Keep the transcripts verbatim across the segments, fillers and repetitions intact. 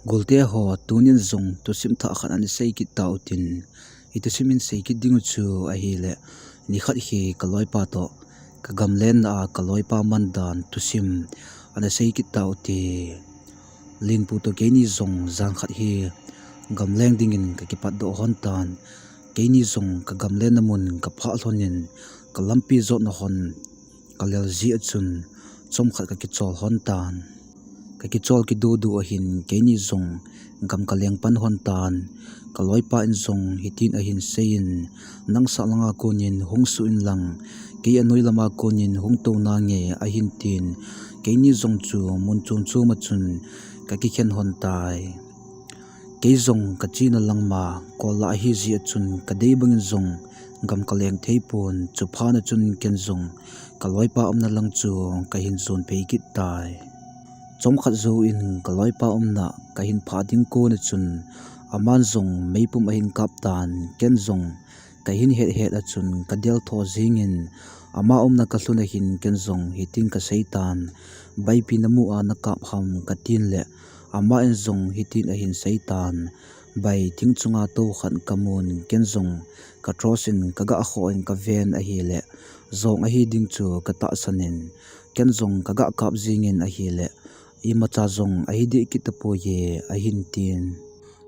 Golte ho, tunin jong thusim thah khat ana sei kit tautin. I thusim in sei kit ding u chu ahile, nikhat hi ka loipa toh, ka gamlen na a ka loipa man dan thusim ana sei kit tauti. Linpu toh keini jong jan khat hi gamleng dingin ka kipatdoh hon tan. Keini jong ka gamlen na mun ka phah lhonin, ka lampi jotna hon ka lel ji a chun, chomkhat ka kichol hon tan. Ka kichol kidudu ahin, keini jong gam ka leng pan hon tan. Ka loipa in jong hitin ahin seiyin, nang sah langa konin hung suh in lang, kei anoi lama konin hung tou nange ahin tin, keini jong chu mun chom chom a chun ka kikhen hon tai. Kei jong ka china lang ma, kol lah ahi ji a chun ka dei bangin jong gam ka leng thei pon, chuphat na chun ken jong ka loipa umna lang chu ka hin jon phei kit tai. Chomkhat jouvin ka loipa umna ka hin phah ding kon a chun, aman jong meipum ahin kap tan, ken jong ka hin het het a chun ka del tho jingin, ama umna ka lhun ahin ken jong hitin ka sei tan, Bai, ipi na mu a na kap ham, ka tin le, ama in jong hitin ahin sei tan, Bai, thing chunga tou khat ka mun, ken jong ka torch in ka ga khoh in ka ven ahile, jong ahi ding chu ka tahsan in, ken jong ka ga kap jingin ahile, imacha jong ahi deh kit tapoi e, ahin tin.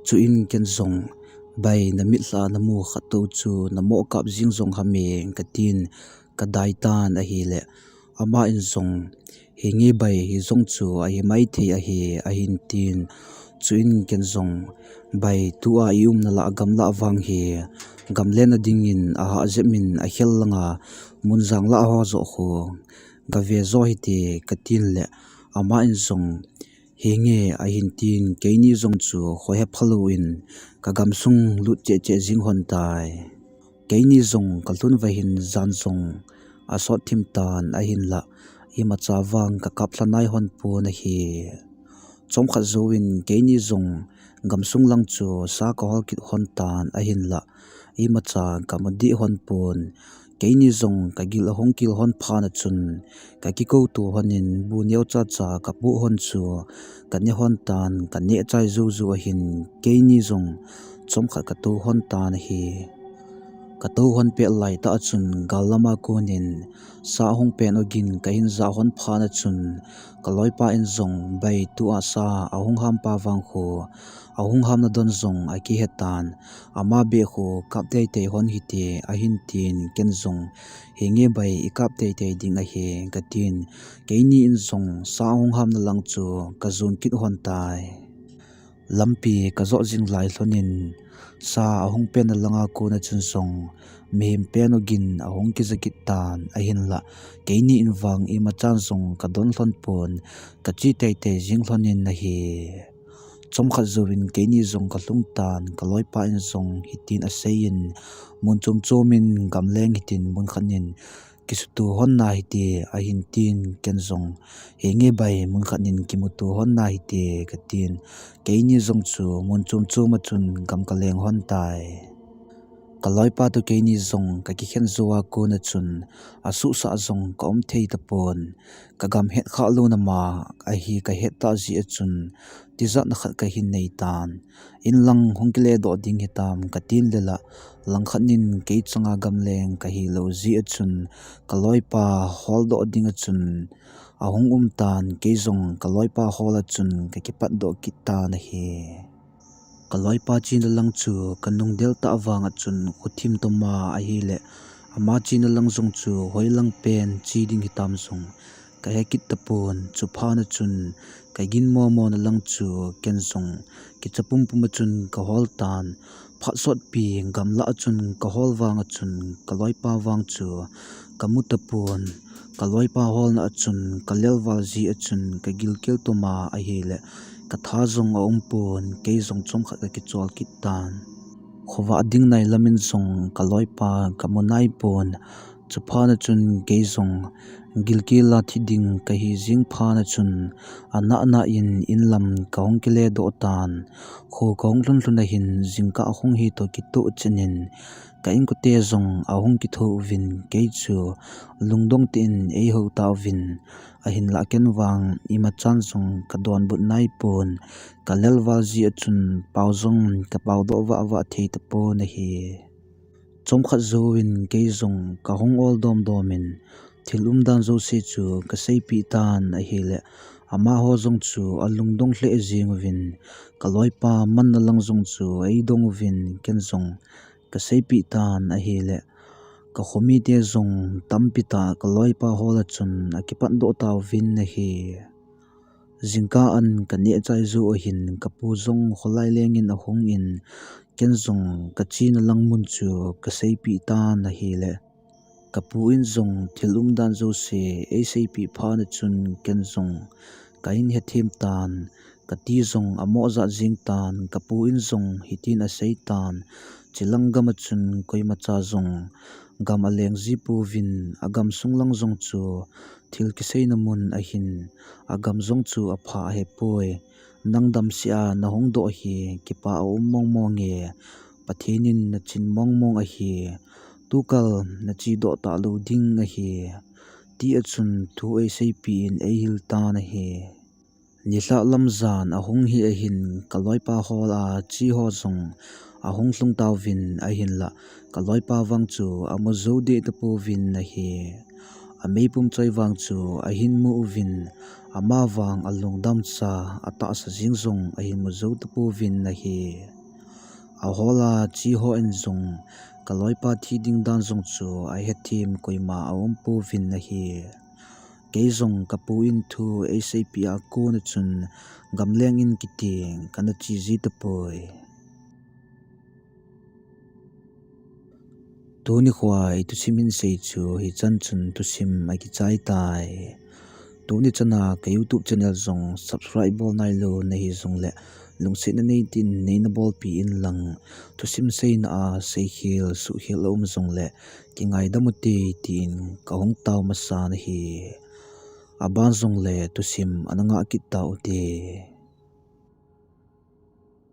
Chuin ken jong, Bai, na mitlha na mu khat tou chu na mo kap jing jong ham e, ka tin, ka dai tan ahile, ama in jong, Henge Bai, hi jong chu ahi maithei ahi, ahin tin. Chuin ken jong, Bai, tua i umna lah gamlah vang hi gamlen na dingin ahah jep in, akhel langa mun jang lah ho joh khu ga ve jo hite, ka tin le, ama in jong, Henge, ahin tin, keini jong chu khohe phalou in ka gamsung lut cheh cheh jing hon tai. Keini jong ka lhun vahin jan jong asot thim tan ahinla, imacha vang ka kap lha nai hon pon ahi. Chomkhat jouvin keini jong gamsung lang chu sa ka hol kit hon tan ahinla, imacha ka mu deh hon pon. Keini jong ka gil ahung kil hon phat na chun, ka kikou to hon in bu neo cha cha ka pu hon chu ka ne hon tan, ka neh chai jou jou ahin, keini jong chomkhat ka tou hon tan ahi. Ka tou hon pet lai tah a chun gal lama konin sa ahung pen ogin ka hin ja hon phat na chun, ka loipa in jong, Bai, tua sa ahung ham pa vang khu, ahung ham na don jong akihe tan, ama beh khu kap tei tei hon hite, ahin tin, ken jong, Henge Bai, i kap tei tei ding ahi, ka tin, keini in jong sa ahung ham na lang chu ka jon kit hon tai. Lampi ka jot jing lai lhonin, sa ahung pen na langa kon a chun jong, mihem pen ogin ahung kija kit tan ahinla, keini in vang imachan jong ka don lhon pon, ka chi tei tei jing lhonin ahi. Chomkhat jouvin keini jong ka lhung tan, ka loipa in jong hitin aseiyin, mun chom chom in gamleng hitin mun khat nin kisuto hon na hite, ahin tin, ken jong, Henge Bai, mun khat nin kimuto hon na hite, ka tin, keini jong chu mun chom chom a chun gam ka leng hon tai. Ka loipa toh keini jong ka kikhen jou a kon a chun, asuhsah jong ka um thei tapon, ka gam het khah lou na ma ahi ka het tah ji a chun, tijat na khat ka hin nei tan. In lang hung kile doh ding hitam ka tin le la, langkhat nin kei changa gamleng ka hi lou ji a chun, ka loipa hol doh ding a chun ahung um tan, kei jong ka loipa hol a chun ka kipat doh kit tan ahi. Ka loipa china lang chu ka nung del tah vang a chun khuthim toma ahile, ama china lang jong chu hoi lang pen chi ding hitam jong ka he kit tapon, chuphat na chun ka gin momo na lang chu ken jong kicha pum pum a chun ka hol tan, phat sotpi gamlah a chun ka hol vang a chun ka loipa vang chu ka mu tapon, ka loipa holna a chun ka lel val ji a chun ka gilkel toma ahile, ka tha jong a um pon, kei jong chomkhat ka kichol kit tan. Khovah ding nai lam in jong ka loipa ka mu nai pon, chuphat na chun kei jong gilkel a thi ding ka hi jing phat na chun, anah nah in in lam ka hung kile doh tan. Kho ka hung lhun lhun ahin, jingkah hung hi toh kitoh chen in, Ka inkote jong ahung kitho uvin kei chu lungdong tah in eihou tauvin, ahinlah ken vang imachan jong kadonbut naipon, kalelval jeh a chun pao jong kapao doh vahvah thei tapon ahi. Chomkhat jouvin kei jong kahung ol domdomin, thil umdan jouse chu kaseipeh tan ahile, amaho jong chu alungdong lheh jeng uvin, kaloipa manna lang jong chu eidong uvin ken jong kaseipeh tan ahile, kakhomite jong tampi tah kaloipa hol a chun akipatdoh tauvin ahi. Jingkah an kaneh chai jou ahin, kapu jong kholai lengin ahungin, ken jong kachena lang mun chu kaseipeh tan ahile, kapu in jong thil umdan jouse eiseipeh phat a chun ken jong kahin hethem tan, kati jong amoh jah jeng tan, kapu in jong hitin asei tan, chulang gam a chun koimacha jong gam aleng jipouvin, agam sung lang jong chu thil kiseina mun ahin, agam jong chu apha ahipoi. Nang damsel a nahung doh hi kipa aum mongmong e, Pathen in nachin mongmong ahi, tukal nachedoh talou ding ahi, tia chun thu eiseipeh in eihil tan ahi. Nilhah lam jan ahung hi ahin, kaloipa hol a cheho jong ahung lhung tauvin ahinlah, kaloipa vang chu amu jou deh tapouvin ahi. Ameipum choi vang chu ahin mu uvin, amavang alungdamcha, atahsa jeng jong ahin mu jou tapouvin ahi. Ahol a cheho in jong kaloipa thi ding dan jong chu ahethem koima aumpouvin ahi. Kei jong kapu in thu eiseipeh a kona chun gamleng in kiti kana che ji tapoi. Tuni khoa ithusim hinsei chu hichan chun thusim akichai tai. Tuni chana ka YouTube channel jong subscribe bol nailou nahi jongle, lungsetna neitin neina bolpeh in lang, thusim seina a seikhel suhkhel aum jongle kingaidam ute tin kahung tao masa nahi. Aban jongle thusim ana ngah kit taute.